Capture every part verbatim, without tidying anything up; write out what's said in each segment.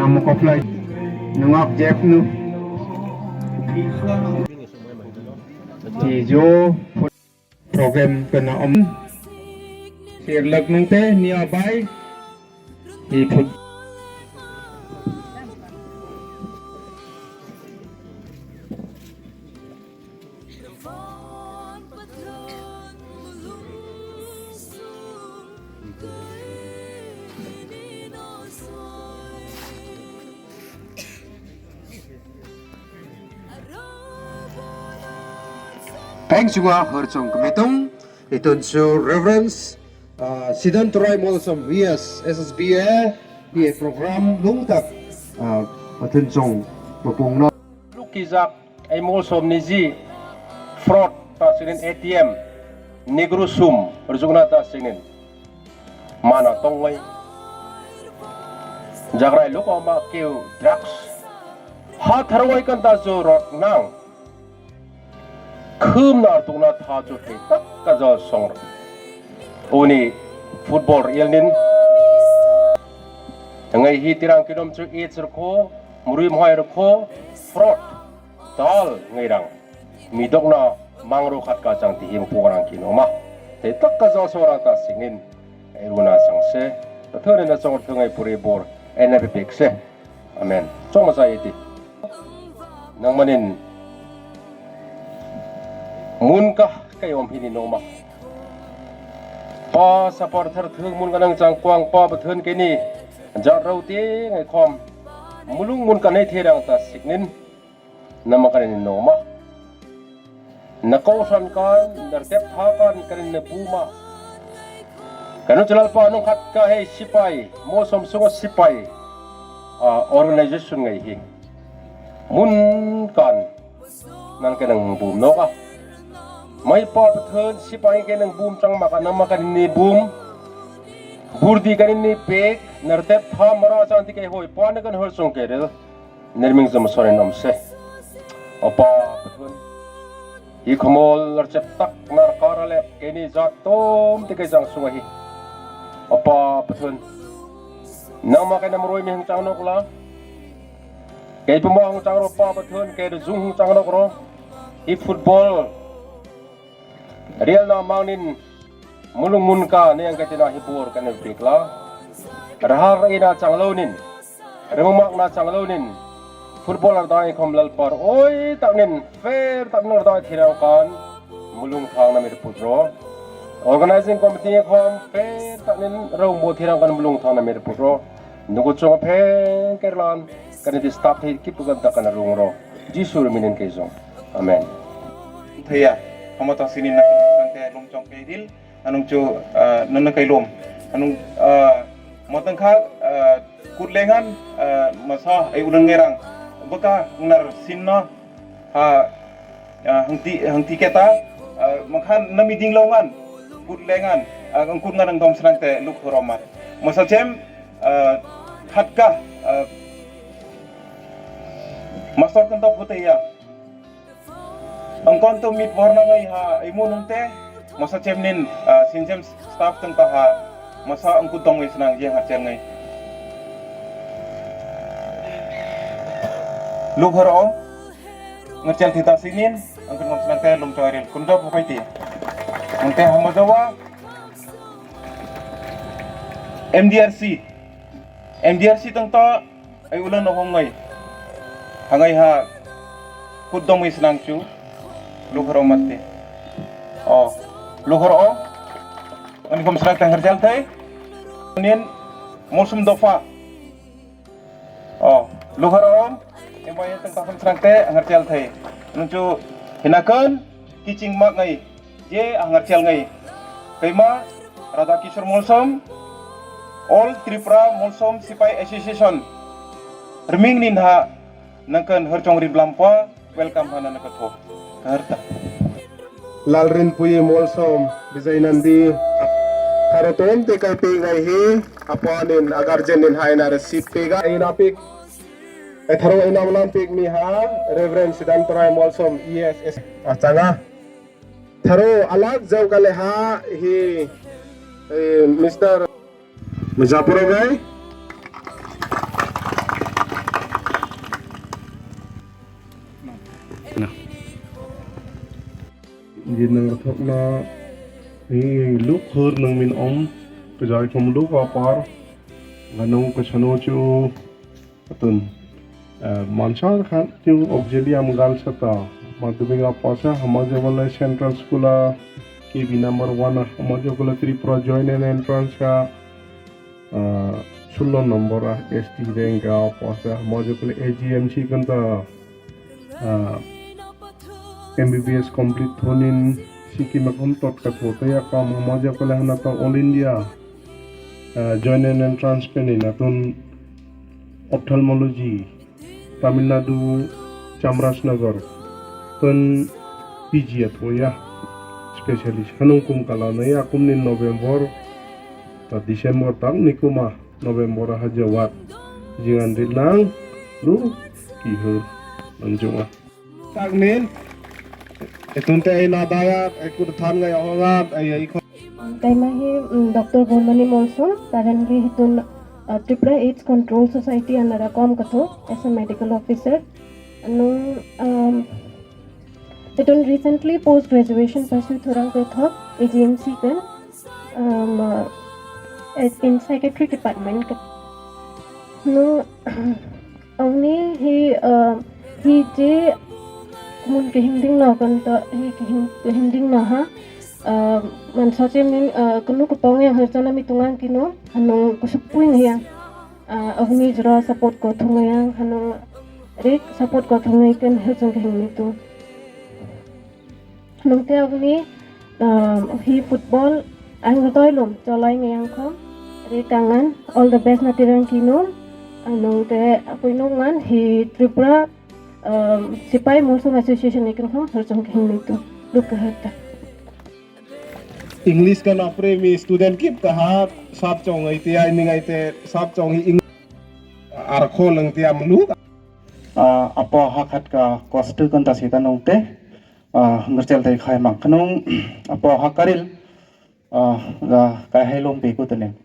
Amo koplai nungak jepnu. Tijo program kena om. Sirlak nungte nia bai. Iput. Peng chunga hor chong kmetung. Iton su Reverend, ah, Sidan Torai Molsom, V S, S S B A, P A program lungtak, ah, patun chong bapung no. Lukijak, ai Molsom niji fraud ta sinin A T M, negro sum, rujukna ta sinin. Mana tongwai. Jagrai luko ma keu drugs. Ha tharwai kan ta jo rot nang. Khum nar tukna tha chu thei tak ka jol song. Uni football real nin. Ngai hi tirang kidom chu age rokho, murui mhai rokho, fraud, dal ngai rang. Midokna mangro khat ka chang tihim pugrang kino ma. Thei tak ka jol song rang ta singin. Eruna sangse. Thore na chong thungai puri bor. Ena bebek se. Amen. Chongma sa iti. Nang manin mun ka kai om hini noma. Pa sapar thar thung mun ka nang chang kwang pa bethun keni. Jat rau te ngai khom. Mulung mun ka nei therang ta siknin. Nama ka ni noma. Na kau san kan, na tep tha kan, kan na buma. Kanu chalal pa nung khat ka hei sipai, Molsom sungo sipai. Ah, organization ngai hi. Mun kan, nan ke nang bum no ka. Mai pa pathan sipai ke nang bum chang maka nama kan ni bum. Burdi kan ni pek, na tep tha mara chang ti ke hoi, pa na kan hor song ke rel. Nirming jom sori nom se. Opa, Pathun. I khomol rchep tak nar karale, keni jat tom tike jang suahi. Opa, Pathun. Nang ma kainam roi mi hang chang nok la. Kei pemo hang chang ro pa Pathun, kei ro jung hang chang nok ro. I football. Real na mangnin mulung munka ni ang katina hibur kane bikla. Rahar ina changlo nin. Remumak na changlo nin. Footballer dai khom lalpar. Oi taknin fair taknor dai thirang kan. Mulung thang na mir putro. Organizing committee khom fair taknin rau mo thirang kan mulung thang na mir putro. Nugo chong pheng kerlan kani di stap thei kipu gan ta kana rung ro. Jisu ri minin ke jong. Amen. Thaya, hama ta sini nak nang te lum chong ke dil, anung chu, ah, nana kai lum. Anung, ah, matang kha, ah, kut lengan, ah, masa ai ulang ngerang. Baka nar sinna, ha, ah, hangti, hangti keta, ah, makhan nami ding longan, kut lengan, ah, angkut ngan ang dom senang te luk horomat. Masa chem, ah, khatka, ah, master kan tok hote ya. Angkon to mit warna ngai ha, imu nung te, masa chem nin, ah, sinjem staff teng ta ha, masa angkut dong wis nang je ha chem ngai. Luk horo. Ngerchel thita sinin, ang kun ngam senang te lum choi ril. Kun jok bukai ti. Ang te hamo jawa. M D R C. M D R C tong to, ai ulo no hong ngai. Hangai ha, kut dong mi senang chu. Lukhoro mati. Oh, lukhoro o. Ani kom senang te ngerchel thai. Nin, mosum dofa. Oh, lukharo, embai teng takhum srang te, angar chel thai. Nungchu hinakan, kiching mak ngai, je angar chel ngai. Kaima, Radha Kishore Molsom, All Tripura Molsom Sipai Association, riming nin ha, nangkan harchong ri blampa, Welcome hana na katho. Kaharta. Lalrinpui Molsom Bijay Nandi. Tharo tom te kai pe gai hi. Apo anin agarjen nin hai na receive pe ga. Ina pik. E tharo ina ulam pik mi ha. Reverend Sidan Torai Molsom E S S. Achanga. Tharo alag jau kale ha hi. Eh, Mister Japuro bai. Jin nang thokna ni lukhur nang min om kajai khum luk apar nganung kasano chu atun. Mansa khan chu auxiliary am gal sata madhyamik apasa hamajabalai central school a K B number one hamajabalai Tripura joint and entrance ka sullo number a S T rank a apasa hamajabalai A G M C kanta. M B B S complete thonin sikima khum totka thotaya kam hamajabalai hana ta all India joint and entrance peni natun ophthalmology Tamil Nadu Chamarajanagar pun P G athoya specialist hanung kum kala nai akumni November ta December tak ni kuma November haja wat jingan rinang lu kihur nanjunga. Tagnin. Itunte ina daya, iku than ga yahonga, ai ai ko. Kaima hi Doctor Bormani Molsom, currently hitun Tripura AIDS Control Society under a kom katho as a medical officer. Nung hitun recently post graduation pursue thurang ke thok A G M C ke in psychiatry department ke. Nung Auni hi hi je kumun kehing ding no kan to hi kehing kehing ding no ha mansa che min kunu kupong yang har chana mi tungang kino hanung kusuk puing ya auni jora support ko thung yang hanung rik support ko thung kan har chang kehing mi tu. Nungte aboni hi football ang rwtoi lum cholai ngai ang kho. Ri kangan all the best na tirang kino. Nungte akui nungan hi Tripura Sipai Molsom Association ni kong hor jong keng ni tu luk kahar ta. English ka napre mi student kip kahar sab chong ai tia ini ngai te sab chong hi English arkho lang tia mulu. Apo hakhat ka kostu kan ta sita nungte. Ngerchel tei khai mang khnung apo hakaril kaihai lom pe kutene.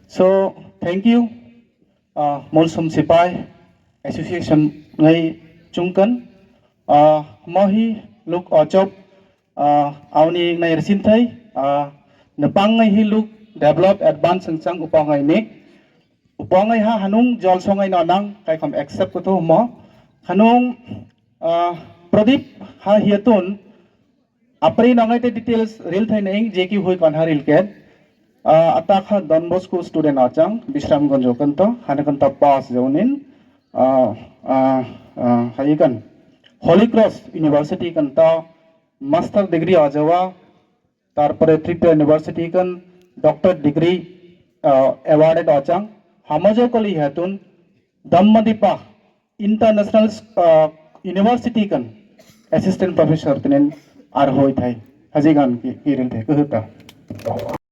So thank you Molsom Sipai Association ngai chungkan mohi luk ochop auni nai resin thai nepang ngai hi luk develop advance sengchang upangai ni upangai ha hanung jol songai no nang kaikhom accept kutu mo hanung Pradip ha hiatun Apri nongai te details ril thai nai je ki hui kon ha ril ket. Ata kha Don Bosco student achang Bisramganj kanto hane kanto pass jaunin. Hai kan Holy Cross University kanto master degree ajawa. Tarpore Tripura University kan doctor degree awarded achang. Hamajo kali hatun Dammadipa International University kan assistant professor tenen arhoi thai hajigan ki kirin thai kuhuta.